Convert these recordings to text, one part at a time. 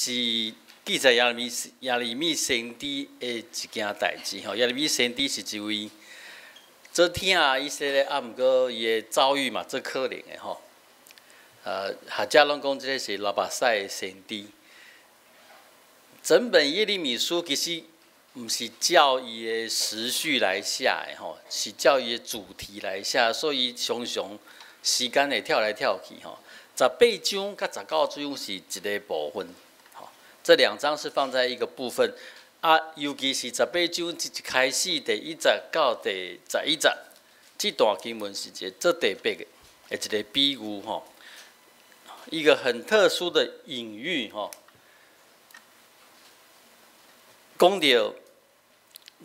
是記載耶利米先知的一件代誌吼。耶利米先知是一位足疼以色列，啊，毋過伊的遭遇嘛，足可憐的吼。學者攏講這个是流目屎的先知。整本耶利米書其實毋是照伊的時序來寫的吼，是照伊的主題來寫，所以常常時間會跳來跳去吼。18章佮19章是一个部分，吼，這兩章是放在一個部分。啊，尤其是十八章一開始第1節到第11節，這段經文是一個足特別的一个比喻吼，一個很特殊的隱喻吼。講著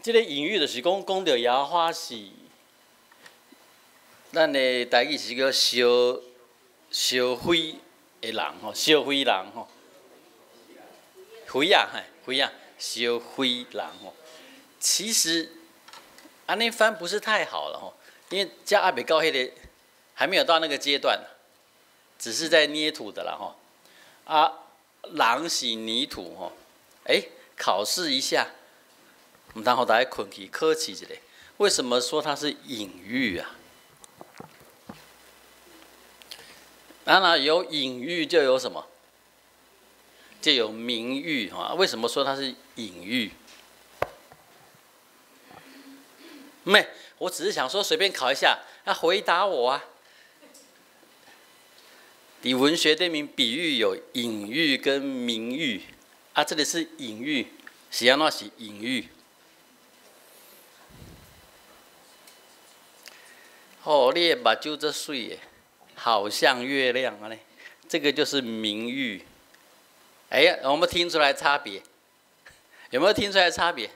這个隱喻，就是講講著耶和華是咱的台語是叫燒燒火的人吼，燒火人吼，火仔嘿，火仔，燒火人吼。其實按呢翻不是太好了吼，因為這還未到彼个，還沒有到那個階段，只是在捏土的啦吼。啊，人是泥土吼，欸，考試一下，毋通予大家睏去考試一下。為什麼說它是隱喻啊？當然有隱喻就有什麼？就有明喻哈。為什麼說它是隱喻？沒，我只是想說隨便考一下，要回答我啊。佇文學裡面，比喻有隱喻跟明喻啊，這裡是隱喻，是按怎是隱喻？哦，你的目睭足媠的，好像月亮啊嘞，這個就是明喻。哎呀，我們聽出來差別？有沒有聽出來差別？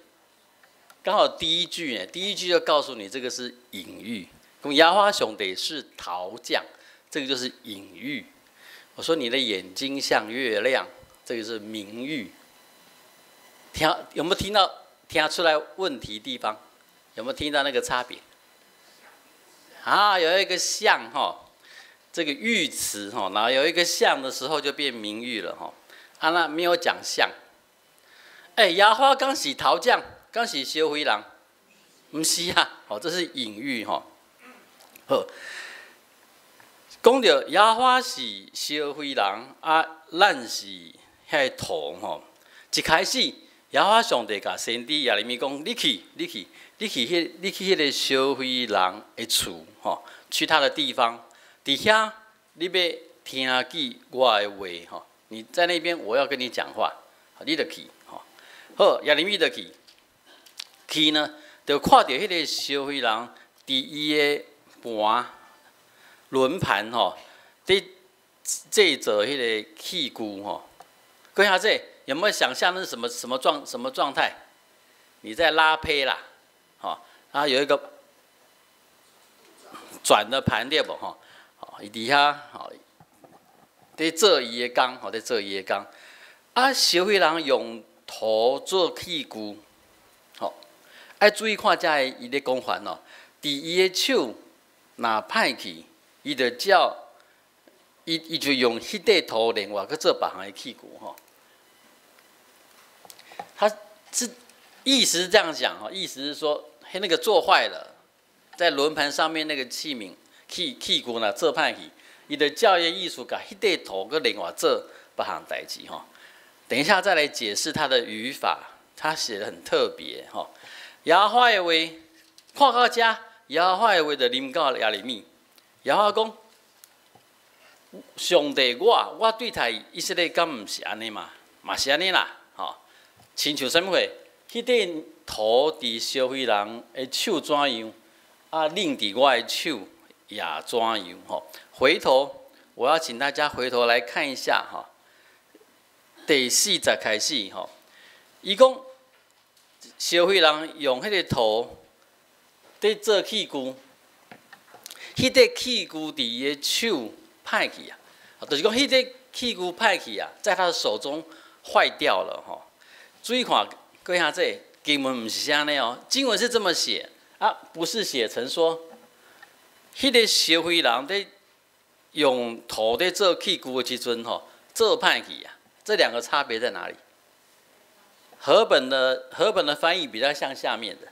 剛好第一句呢，第一句就告訴你這個是隱喻。耶和華上帝是陶匠，這個就是隱喻。我說你的眼睛像月亮，這個是明喻。聽有沒有聽到？聽出來問題地方？有沒有聽到那個差別？啊，有一個像哈，這個喻詞哈，然後有一個像的時候就變明喻了哈。啊，那沒有講像。哎，耶和華敢是陶匠，敢是燒火人？毋是啊，哦，這是隱喻哈。好，講著耶和華是燒火人，啊，咱是彼个土吼。一開始，耶和華上帝共先知耶利米講：你去，你去，你去彼，你去彼个燒火人的厝吼，去他的地方，佇遐你欲聽見我的話吼。你在那邊，我要跟你講話，你就去吼。好，耶利米就去，去呢，就看著彼个燒火人佇伊的盤輪盤吼，佇製造彼个器具吼。各位兄弟，有沒有想象那是什麼什麼狀什麼狀態？你在拉坯啦，吼，啊有一個轉的盤對無吼？吼，伊佇遐吼，佇做伊的工，吼，佇做伊的工。啊，燒火人用土做器具，吼，愛注意看遮个伊咧講法哦。佇伊的手若歹去，伊就照伊伊就用彼塊土另外閣做別項的器具吼。他是意思是這樣講吼，意思是說，彼那個做壞了，在輪盤上面那個器皿器具若做歹去，伊就照伊的意思，共彼塊土閣另外做別項代誌吼。等一下再來解釋他的語法，他寫得很特別吼。耶和華的話，看到遮，耶和華的話就臨到耶利米。耶和華講：上帝我，我對待以色列敢毋是按呢嘛？嘛是按呢啦，吼。親像啥物貨？彼塊土佇燒火人的手怎樣，啊，恁佇我的手也怎樣吼。回頭，我要請大家回頭來看一下哈。第4節開始吼，伊講燒火人用彼个土佇做器具，彼塊器具佇伊的手歹去啊，就是講彼塊器具歹去啊，在他的手中壞掉了吼。注意看，各位兄弟，經文毋是寫按呢哦，經文是這麼寫啊，不是寫成說，彼个燒火人佇用土佇做器具的時陣吼，做歹去啊，這兩個差別在哪裡？和本的翻譯比較像下面的，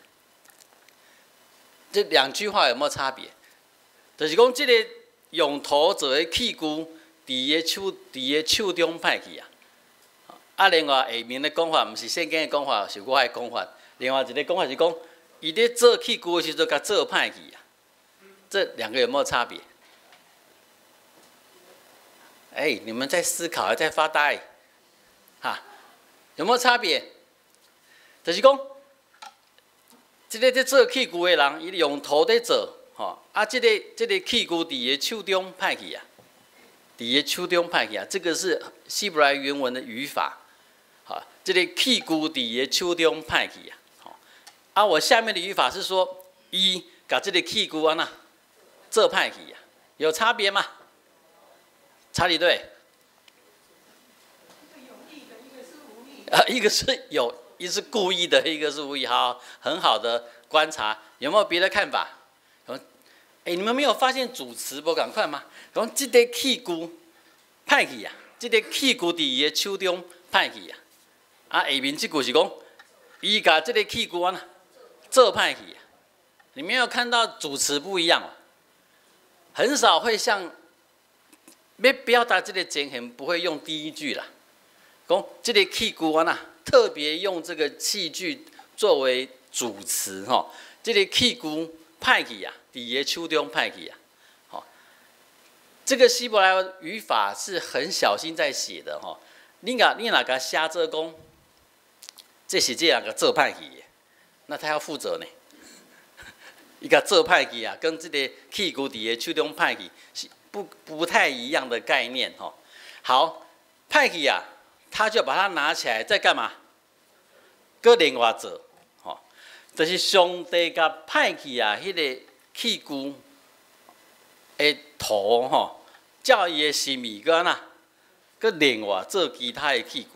這兩句話有沒有差別？就是講這个用土做的器具，佇伊的手中歹去啊。啊，另外下面的講法，毋是聖經的講法，是我的講法。另外一个講法是講，伊咧做器具的時陣，共做歹去啊。這兩個有沒有差別？哎，你們在思考，還在發呆，哈？有沒有差別？就是講，這个咧做器具的人，伊用土咧做，吼，啊，這个器具佇伊手中歹去啊，佇伊手中歹去啊，這個是希伯來原文的語法，好，這个器具佇伊手中歹去啊，吼，啊，我下面的語法是說，伊共這个器具按怎做歹去啊，有差別嗎？差佇佗？啊，一個是有，一個是故意的，一個是無意。好，很好的觀察，有沒有別的看法？哎，你們沒有發現主詞無仝款嗎？講這个器具歹去啊，這个器具佇伊的手中歹去啊。啊，下面這句是講，伊共這个器具按怎做歹去啊。你沒有看到主詞不一樣哦？很少會像欲表達這个情形，不會用第一句啦。講這个器具按怎，特別用這個器具作為主詞吼，這个器具歹去啊，佇伊的手中歹去啊，吼，這個希伯來語法是很小心在寫的吼。你若共寫做講，這是這人共做歹去的，那他要負責呢。伊共做歹去啊，跟這个器具佇伊手中歹去是不太一樣的概念吼。好，歹去啊，他就把它拿起來再幹嘛？閣另外做，吼，就是上帝共歹去啊，彼个器具的土吼，照伊的心意閣按怎，閣另外做其他的器具，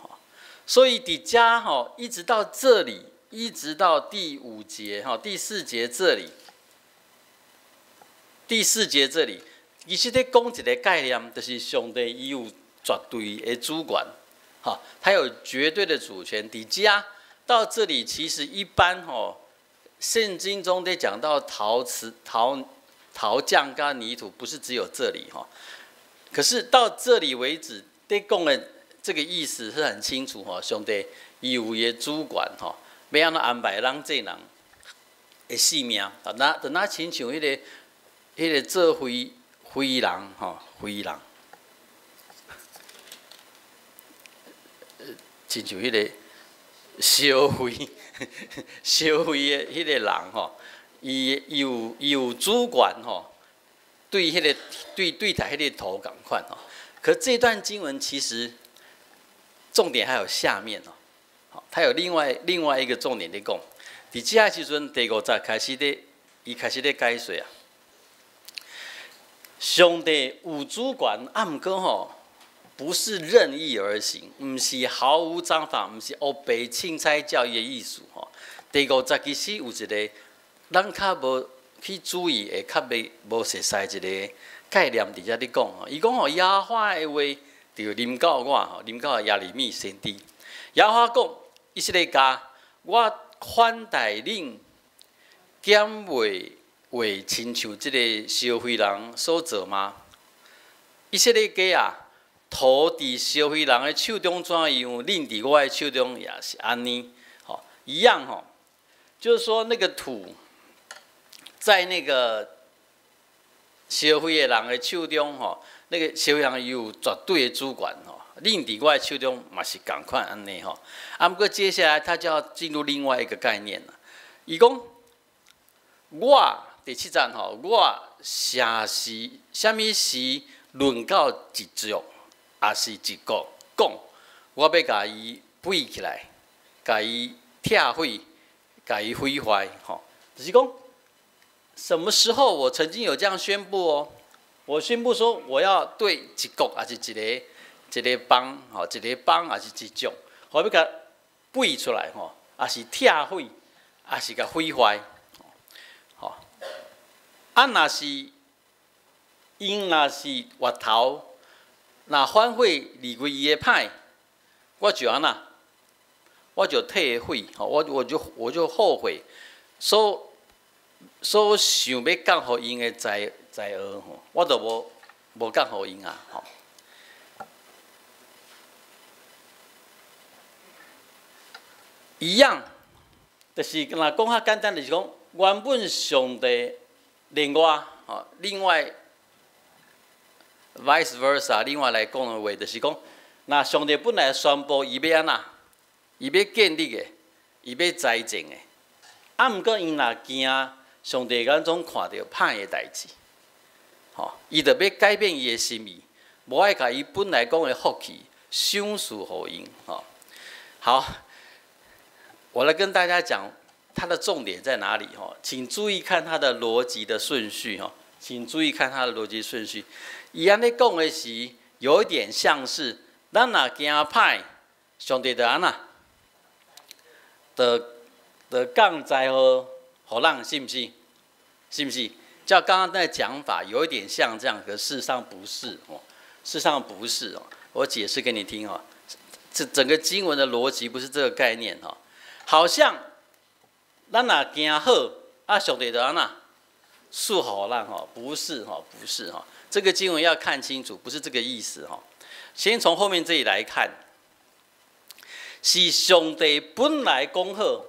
吼。所以佇遮吼，一直到這裡，一直到第五節吼，第四節這裡，第四節這裡，其實咧講一个概念，就是上帝伊有絕對的主權，哈，他有絕對的主權。佇遮到這裡，其實一般吼，聖經中在講到陶瓷、陶匠跟泥土，不是只有這裡哈。可是到這裡為止，咧講的這個意思是很清楚吼，上帝伊有伊的主權吼，欲按怎安排咱這人的性命啊，那就若親像彼个做灰人吼，灰人。親像彼个燒灰、燒灰的彼个人吼，伊有主權吼，對彼个對待彼个土仝款吼。可這段經文其實重點還有下面哦，好，它有另外一個重點咧講。佇這時陣第五節開始咧，伊開始咧解說啊。上帝有主權，啊，毋過吼，不是任意而行，毋是毫無章法，毋是烏白凊彩照伊的意思吼。第五節其實有一个咱較無去注意，會較袂無熟似一个概念佇遮咧講吼。伊講吼，耶和華的話就臨到我吼，臨到耶利米先知。耶和華講：以色列家，我款待恁，敢袂會親像這个燒灰人所做嗎？以色列家啊，土佇燒灰人的手中怎樣，恁佇我的手中也是按呢，吼，一樣吼。就是說那個土在那個燒灰的人的手中吼，那個燒灰人有絕對的主權吼，恁佇我的手中嘛是仝款按呢吼。啊，毋過接下來他就要進入另外一個概念啦。伊講我第七節吼，我啥時啥物時論到一族，抑是一國，講我欲共伊廢起來，共伊拆毀，共伊毀壞，吼，就是講什麼時候我曾經有這樣宣布哦？我宣布說我要對一國，抑是一個邦，吼，一个邦，抑是一族，我欲共廢出來，吼，抑是拆毀，抑是共毀壞，吼。啊，若是𪜶若是回頭，若反悔離開伊的歹，我就按怎？我就退悔，吼，我就後悔，所想欲降予𪜶的災禍吼，我都無降予𪜶啊，吼。一樣，就是若講較簡單，就是講原本上帝另外吼，另外 vice versa，另外來講的話，就是講，若上帝本來宣布伊欲按怎，伊欲建立的，伊欲栽種的，啊，毋過𪜶若驚上帝眼中看著歹的代誌，吼，伊就欲改變伊的心意，無愛共伊本來講的福氣賞賜予𪜶，吼。好，我來跟大家講，它的重點在哪裡？吼，請注意看它的邏輯的順序，吼，請注意看它的邏輯順序。伊按呢講的是，有一點像是，咱若行歹，上帝就按怎，就降災禍予咱，是毋是？是毋是？照剛剛那個講法，有一點像這樣，可事實上不是哦，事實上不是哦。我解釋給你聽哦，這整個經文的邏輯不是這個概念哦。好像咱若行好，啊，上帝就按怎賜予咱吼，不是吼，不是吼。這個經文要看清楚，不是這個意思吼。先從後面這裡來看，是上帝本來講好，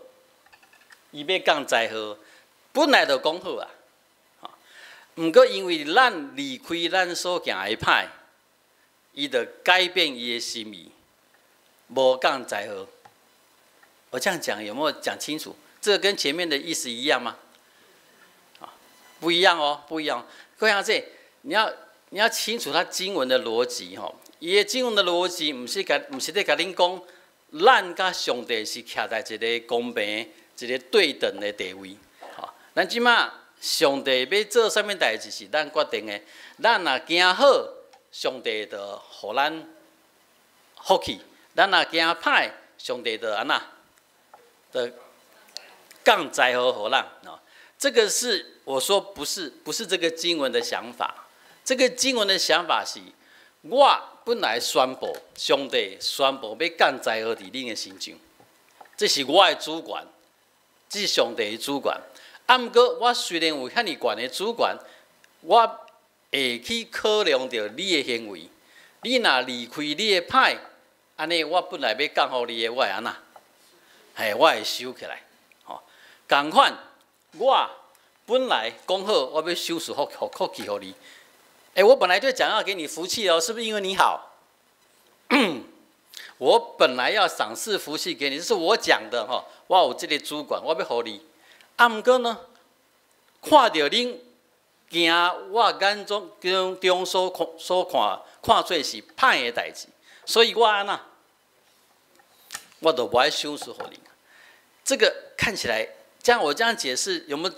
伊欲降災禍，本來就講好啊。毋過因為咱離開咱所行的歹，伊就改變伊的心意，無降災禍。我這樣講有沒有講清楚？這個跟前面的意思一樣嗎？啊，不一樣哦，不一樣。各位這你要清楚他經文的邏輯吼。伊的經文的邏輯，毋是咧共恁講，咱佮上帝是徛在一個公平、一個對等的地位。吼，咱這馬上帝欲做啥物代誌是咱決定的。咱若行好，上帝就予咱福氣；咱若行歹，上帝就按怎？就降災禍予咱。這個是我說不是這個經文的想法。這個經文的想法是，我本來宣布，上帝宣布欲降災禍佇恁的身上，這是我的主權，這是上帝的主權。啊，毋過我雖然有遐爾懸的主權，我會去考量著你的行為。你若離開你的歹，按呢我本來欲降予你的，我會按怎？嘿，我會收起來。吼，仝款，我本來講好，我欲賞賜福氣予你。欸，我本來就講要給你福氣哦，是不是因為你好？我本來要賞賜福氣給你，這是我講的吼。我有這個主權，我欲予你。啊，毋過呢，看著恁行我眼中所看做是歹的代誌，所以我按怎，我都無愛賞賜予你。這個看起來，這樣我這樣解釋，有沒有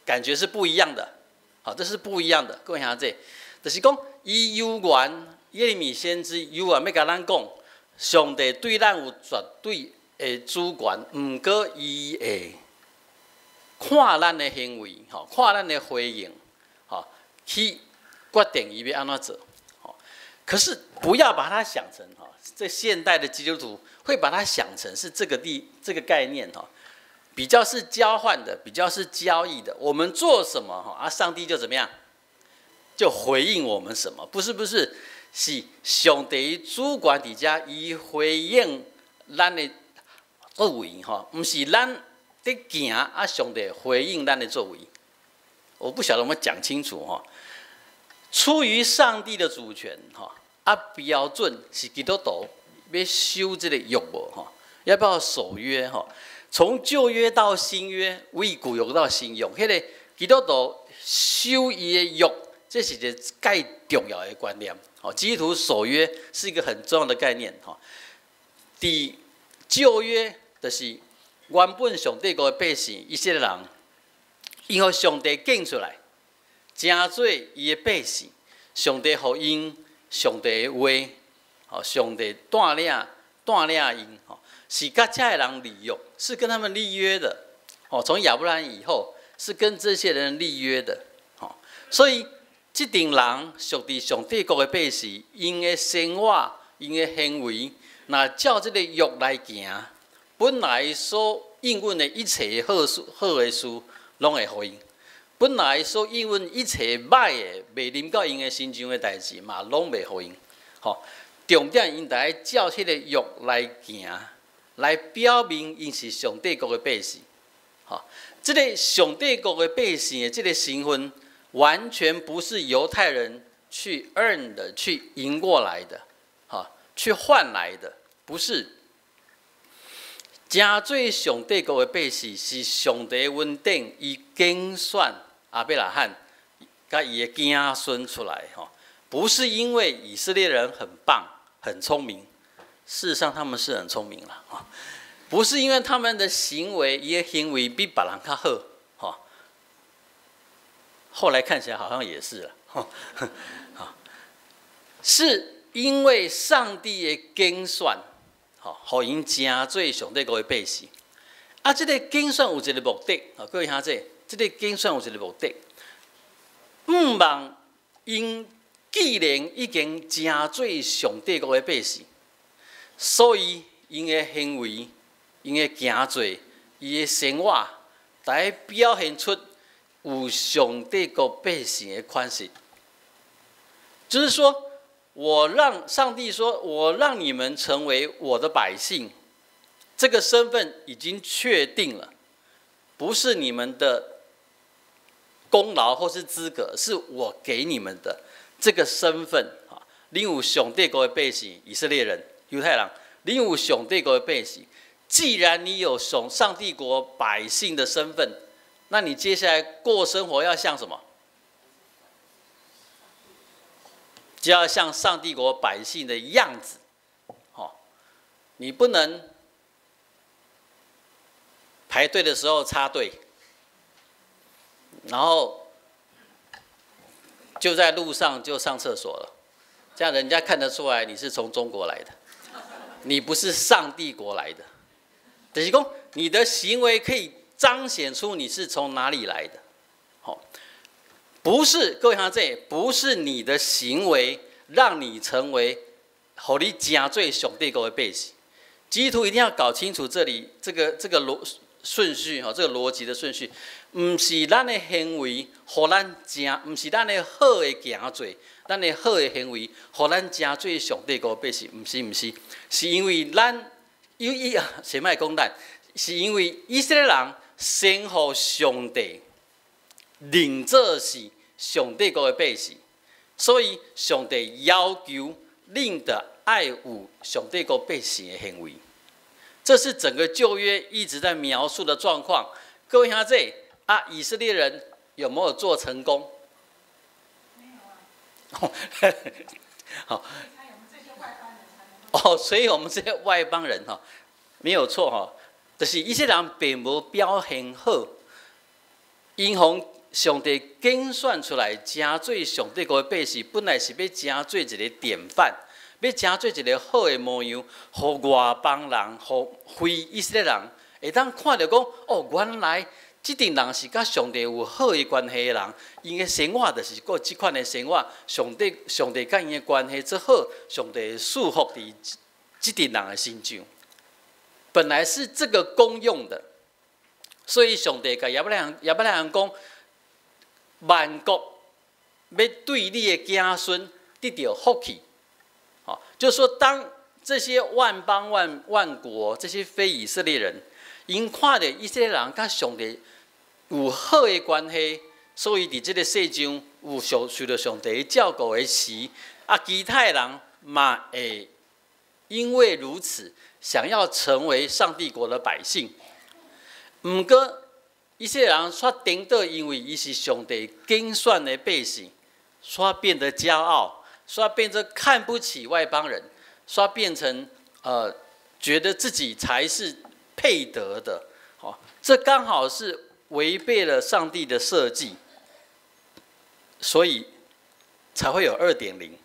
感覺是不一樣的？好，這是不一樣的。各位兄弟，就是講，伊有緣耶利米先知有緣欲共咱講，上帝對咱有絕對的主權，毋過伊會看咱的行為，吼，看咱的回應，吼，去決定伊欲按怎做。吼，可是不要把它想成，吼，這現代的基督徒會把它想成是這個概念，吼，比較是交換的，比較是交易的。我們做什麼，吼，啊，上帝就怎麼樣，就回應我們什麼？不是，不是，是上帝主權佇遮，伊回應咱的作為，吼，毋是咱佇行啊，上帝回應咱的作為。我不曉得有沒有講清楚，吼。出於上帝的主權，吼，啊，標準是基督徒欲守這個約無，吼，要不要守約，吼？從舊約到新約，為舊約到新約，彼個基督徒守伊的約，這是一個蓋重要的觀念。哦，基督徒守約是一個很重要的概念。吼，佇舊約就是原本上帝國的百姓，以色列人，伊予上帝揀出來，成做伊的百姓，上帝予𪜶上帝的話，吼，上帝帶領𪜶，吼，是佮這个人立約，是跟他們立約的。哦，從亞伯蘭以後，是跟這些人立約的。吼，所以這陣人屬佇上帝國的百姓，𪜶的生活、𪜶的行為，若照這個約來行，本來所應允的一切好事、好的事，攏會予𪜶。本來所應允一切歹的、袂臨到𪜶的身上的代誌，嘛攏袂予𪜶。吼，重點𪜶著愛照彼個約來行，來表明𪜶是上帝國的百姓。吼，這个上帝國的百姓的這个身份，完全不是猶太人去 earn 的、去贏過來的，哈，去換來的，不是。成做上帝國的百姓，是上帝恩典，伊揀選亞伯拉罕佮伊的子孫出來，吼，不是因為以色列人很棒、很聰明，事實上他們是很聰明了，哈，不是因為他們的行為，伊的行為比別人較好，吼。後來看起來好像也是了，哈，是因為上帝的揀選，吼，予𪜶成做上帝國的百姓。啊，這个揀選有一个目的，各位兄弟，這个揀選有一个目的，毋望𪜶既然已經成做上帝國的百姓，所以𪜶的行為、𪜶的行做、伊的生活，來表現出有上帝國百姓的款式。就是說，我讓上帝說，我讓你們成為我的百姓，這個身份已經確定了，不是你們的功勞或是資格，是我給你們的這個身份。啊，恁有上帝國的百姓，以色列人、猶太人，恁有上帝國的百姓。既然你有上帝國百姓的身份，那你接下來過生活要像什麼？就要像上帝國百姓的樣子，哦，你不能排隊的時候插隊，然後就在路上就上廁所了，這樣人家看得出來你是從中國來的，你不是上帝國來的。就是講，你的行為可以彰顯出你是從哪裡來的，好。不是各位兄弟，不是你的行為讓你成為，予你成做上帝國的百姓。基督徒一定要搞清楚這裡這個邏順序哈，這個邏輯的順序，毋是咱的行為予咱成，毋是咱的好的行做，咱的好的行為予咱成做上帝國的百姓，毋是毋是，是因為咱有伊啊，先莫講咱，是因為以色列人先予上帝認做是上帝國的百姓，所以上帝要求恁著愛有上帝國百姓的行為。這是整個舊約一直在描述的狀況。各位兄弟啊，以色列人有沒有做成功？沒有啊。好。哦，所以我們這些外邦人哈，沒有錯哈，就是以色列人並無表現好，𪜶予上帝揀選出來，成做上帝國的百姓，本來是欲成做一个典範，欲成做一个好的模樣，予外邦人、予非以色列人會當看著講，哦，原來這陣人是佮上帝有好的關係的人，𪜶的生活就是過這款的生活。上帝佮𪜶的關係足好，上帝會賜福佇這陣人的身上。本來是這個功用的，所以上帝共亞伯拉罕講，萬國欲對你的子孫得著福氣，好，就是說，當這些萬邦萬國這些非以色列人，𪜶看著以色列人佮上帝有好的關係，所以佇這个世上有受著上帝照顧的時，啊，其他的人嘛會因為如此，想要成為上帝國的百姓。毋過，以色列人卻顛倒，因為伊是上帝揀選的百姓，卻變得驕傲，卻變得看不起外邦人，卻變成覺得自己才是配得的。好，這剛好是違背了上帝的設計，所以才會有二點零。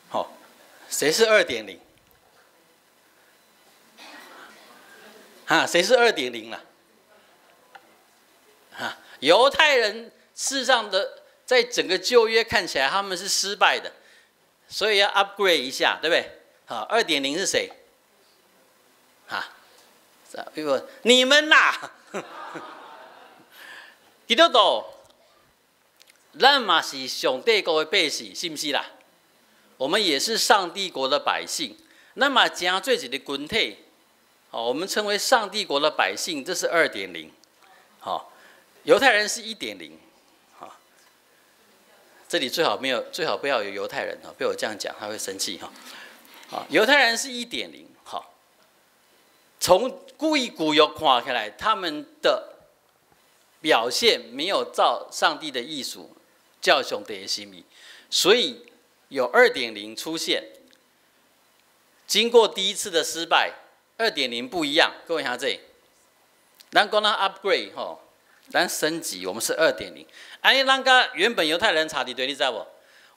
好，誰是二點零？哈，誰是二點零了？哈，猶太人事實上的，在整個舊約看起來他們是失敗的，所以要 upgrade 一下，對不對？好，二點零是誰？啊，不，你們啦，基督徒，咱嘛是上帝國的百姓，是毋是啦？我們也是上帝國的百姓，咱嘛成做一个群體，好，我們稱為上帝國的百姓，這是二點零，好，猶太人是1.0，好，這裡最好沒有，最好不要有猶太人哈，被我這樣講他會生氣哈，啊，猶太人是一點零，好，從故意古約看起來，他們的表現沒有照上帝的意思，照上帝的心意，所以有二點零出現。經過第一次的失敗，二點零不一樣。各位兄弟，咱講咱 upgrade 吼，咱升級，我們是二點零。哎，咱佮原本猶太人差佇佗，你知無？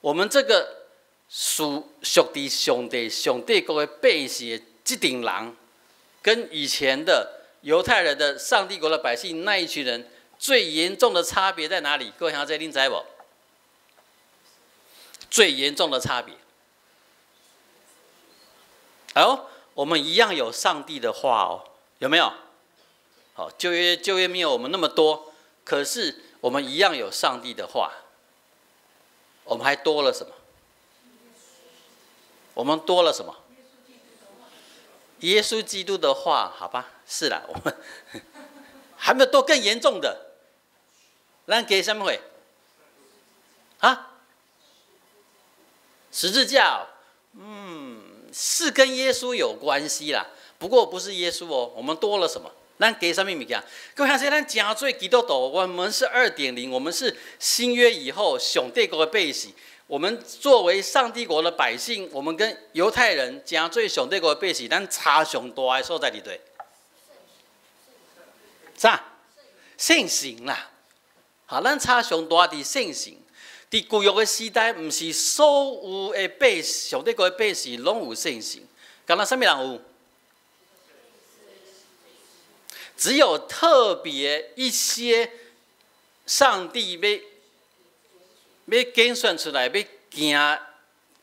我們這個屬佇上帝國的百姓的這陣人，跟以前的猶太人的上帝國的百姓那一群人最嚴重的差別在哪裡？各位兄弟，恁知無？最嚴重的差別。哎呦，我們一樣有上帝的話哦，有沒有？好，舊約沒有我們那麼多，可是我們一樣有上帝的話。我們還多了什麼？我們多了什麼？耶穌基督的話，好吧，是啦，我們還沒有多更嚴重的。咱加啥物貨？啊？十字架哦，是跟耶穌有關係啦，不過不是耶穌哦，我們多了什麼？咱加啥物物件？各位兄弟，咱成做基督徒，我們是二點零，我們是新約以後上帝國的百姓。我們作為上帝國的百姓，我們跟猶太人成做上帝國的百姓，咱差上大的所在佇佗？啥？聖神啦！好，咱差上大佇聖神。佇舊約的時代，毋是所有的百上帝國的百姓攏有聖神，敢若啥物人有？只有特別一些上帝欲揀選出來，欲行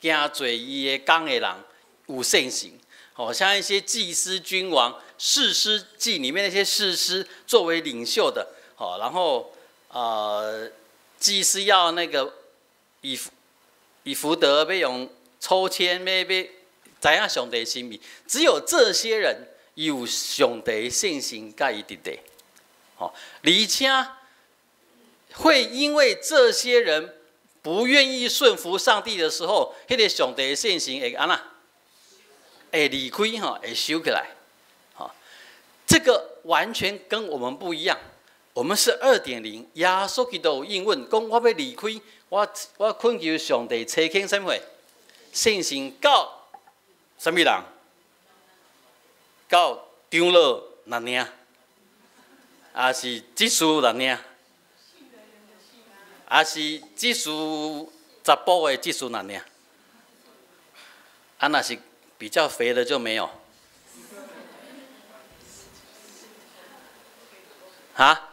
行做伊的工的人有聖神。好像一些祭司、君王、士師記裡面那些士師作為領袖的，好，然後祭司要那個以弗得欲用抽籤，欲知影上帝心意，只有這些人有上帝聖神佮伊佇咧，好，而且會因為這些人不願意順服上帝的時候，彼個上帝聖神會按怎？會離開吼，會收起來，好，這個完全跟我們不一樣。我們是二點零，耶穌基督有應允，講我欲離開，我懇求上帝差遣啥物貨？聖神到啥物人？到長老若爾，抑是執事若爾，抑是執事查埔的執事若爾，啊，若是比較肥的就沒有。哈？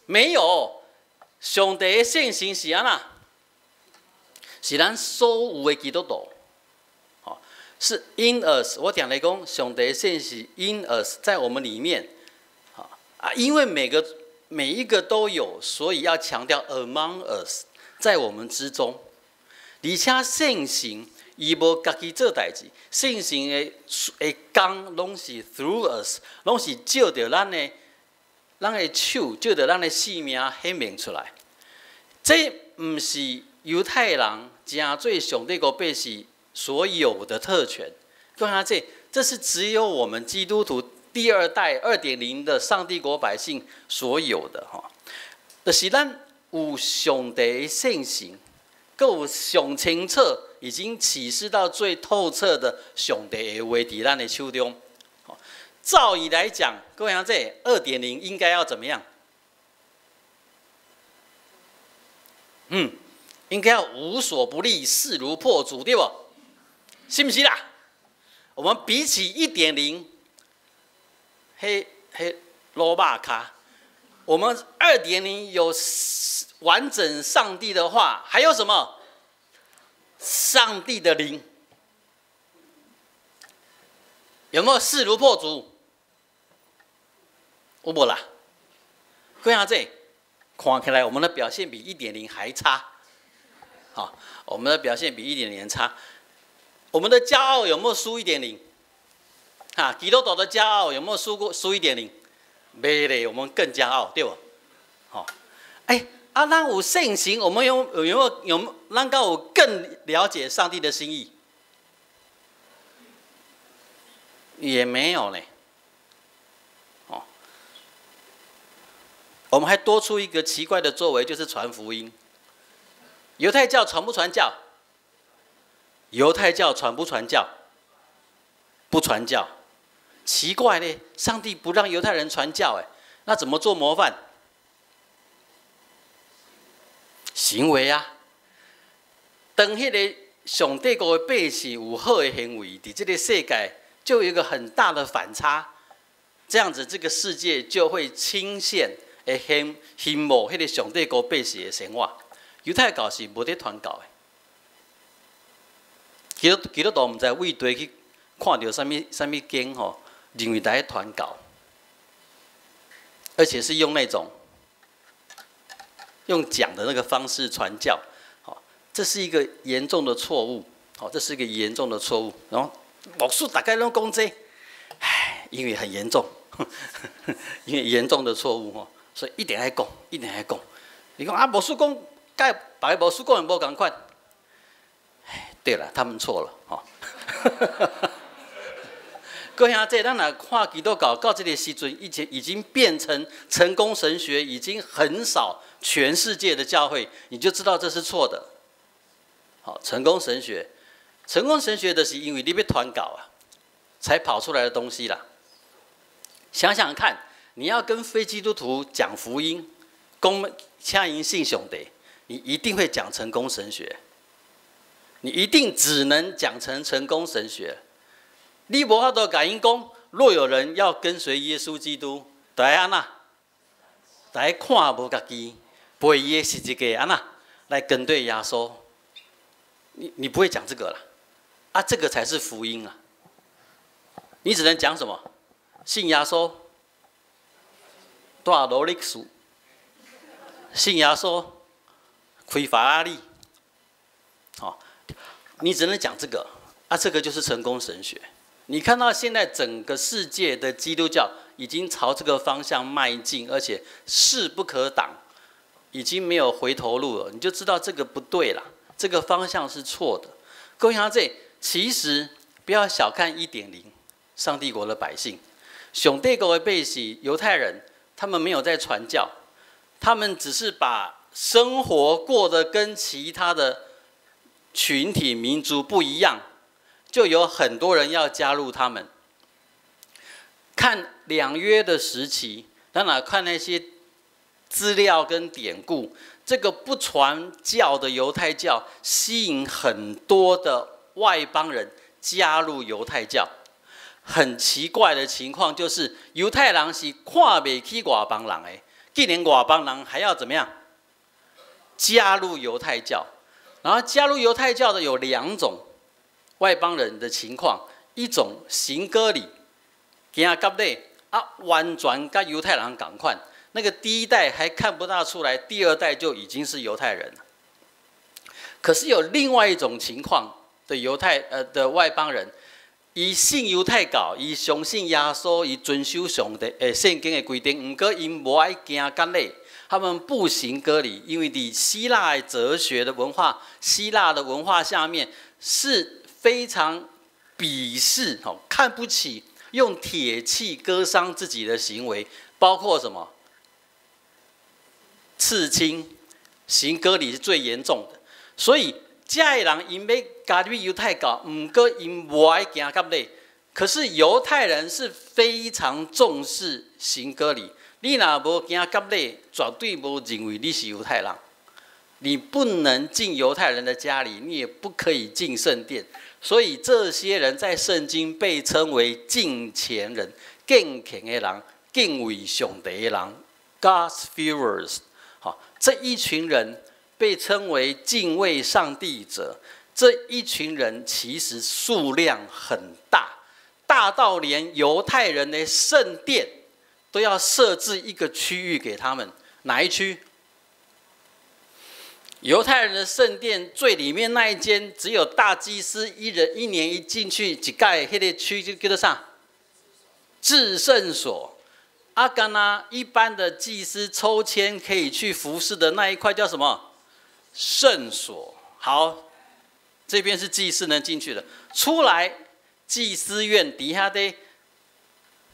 沒有，上帝的聖神是按怎？是咱所有的基督徒，吼，是 in us。我常來講，上帝的聖是 in us，在我們裡面，啊，因為每一個都有，所以要強調 among us，在我們之中。而且聖神伊無家己做代誌，聖神的工攏是 through us，攏是藉著咱的手，藉著咱的性命顯明出來。這毋是猶太人成做上帝國百姓所有的特權。各位這是只有我們基督徒第二代2.0的上帝國百姓所有的吼。就是咱有上帝的聖神，閣有上清楚、已經啟示到最透徹的上帝的話佇咱的手中。照理來講，各位兄弟，2.0應該要怎麼樣？應該要無所不利，勢如破竹，對不？是毋是啦？我們比起1.0，彼滷肉跤，我們2.0有完整上帝的話，還有什麼？上帝的靈。有沒有勢如破竹？有無啦？各位這看起來我們的表現比一點零還差，好，我們的表現比一點零差。我們的驕傲有沒有輸一點零？哈，基督徒的驕傲有沒有輸過輸一點零？沒嘞，我們更驕傲，對不？好，哎，啊，咱有信心，我們有沒有咱敢有更了解上帝的心意？也沒有呢。哦，我們還多出一個奇怪的作為，就是傳福音。猶太教傳不傳教？猶太教傳不傳教？不傳教。奇怪呢，上帝不讓猶太人傳教，哎，那怎麼做模範？行為啊。當彼个上帝國的百姓有好的行為，佇這个世界就有一個很大的反差，這樣子這個世界就會傾羨，會羨慕彼个上帝國百姓的生活。猶太教是無佇傳教的，基督徒毋知佗佗去看著啥物啥物經吼，認為佇咧傳教，而且是用那種用講的那個方式傳教，好，這是一個嚴重的錯誤，好，這是一個嚴重的錯誤。然後牧師大概攏講這，唉，因為很嚴重，因為嚴重的錯誤吼，所以一定愛講，一定愛講。你講啊，牧師講，佮別个牧師講的無仝款，唉，對了，他們錯了，吼。各位兄弟，咱若看基督教到這個時陣，已經變成成功神學，已經橫掃全世界的教會，你就知道這是錯的。好，成功神學，成功神學的是因為你欲傳教啊，才跑出來的東西啦。想想看，你要跟非基督徒講福音，講請𪜶信上帝，你一定會講成功神學，你一定只能講成成功神學。你無法度共𪜶講，若有人要跟隨耶穌基督，著愛按怎？著愛看無家己，背伊的十字架按怎？來跟隨耶穌。你不會講這個啦，啊，這個才是福音啊！你只能講什麼？信耶穌，蹛勞力士，信耶穌，開法拉利，好，你只能講這個，啊，這個就是成功神學。你看到現在整個世界的基督教已經朝這個方向邁進，而且勢不可擋，已經沒有回頭路了。你就知道這個不對了，這個方向是錯的。各位兄弟，其實不要小看一點零，上帝國的百姓，上帝國的百姓，猶太人，他們沒有在傳教，他們只是把生活過得跟其他的群體民族不一樣。就有很多人要加入他們。看兩約的時期，當然看那些資料跟典故，這個不傳教的猶太教吸引很多的外邦人加入猶太教。很奇怪的情況就是，猶太人是看袂起外邦人的，竟然外邦人還要怎麼樣？加入猶太教。然後加入猶太教的有兩種。外邦人的情況，一種行割禮，行割禮啊，完全佮猶太人仝款。那個第一代還看不大出來，第二代就已經是猶太人了。可是有另外一種情況的猶太的外邦人，伊信猶太教，伊相信耶穌，伊遵守上帝聖經的規定，毋過𪜶無愛行割禮，他們不行割禮，因為佇希臘哲學的文化、希臘的文化下面是非常鄙視、看不起用鐵器割傷自己的行為，包括什麼？刺青、行割禮是最嚴重的。所以，這的人𪜶欲加入猶太教，毋過𪜶無愛行割禮。可是猶太人是非常重視行割禮，你若無行割禮，絕對無認為你是猶太人。你不能進猶太人的家裡，你也不可以進聖殿。所以這些人在聖經被稱為敬虔人、敬虔的人、敬畏上帝的人（God-fearers）。好，這一群人被稱為敬畏上帝者。這一群人其實數量很大，大到連猶太人的聖殿都要設置一個區域給他們。哪一區？猶太人的聖殿最裡面那一間，只有大祭司一人一年一進去一擺，彼個區就叫做啥？至聖所。啊，敢若一般的祭司抽籤可以去服侍的那一塊叫什麼？聖所。好，這邊是祭司能進去的，出來祭司院底下的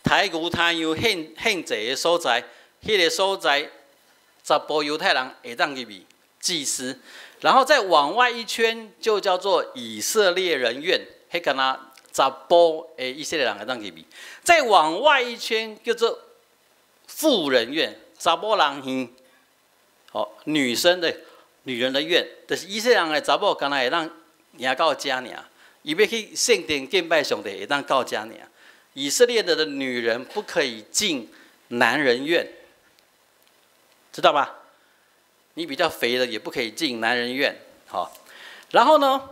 抬牛抬羊獻獻祭的所在，彼個所在，查埔猶太人會當入去祭司，然後再往外一圈就叫做以色列人院，彼敢若查埔的以色列人會當入去，再往外一圈叫做婦人院，查某人院，哦，女生的、女人的院，就是以色列人的查某，敢若會當行到遮爾，伊欲去聖殿敬拜上帝，會當到遮爾。以色列的女人不可以進男人院，知道吧？你比較肥的也不可以進男人院，好。然後呢，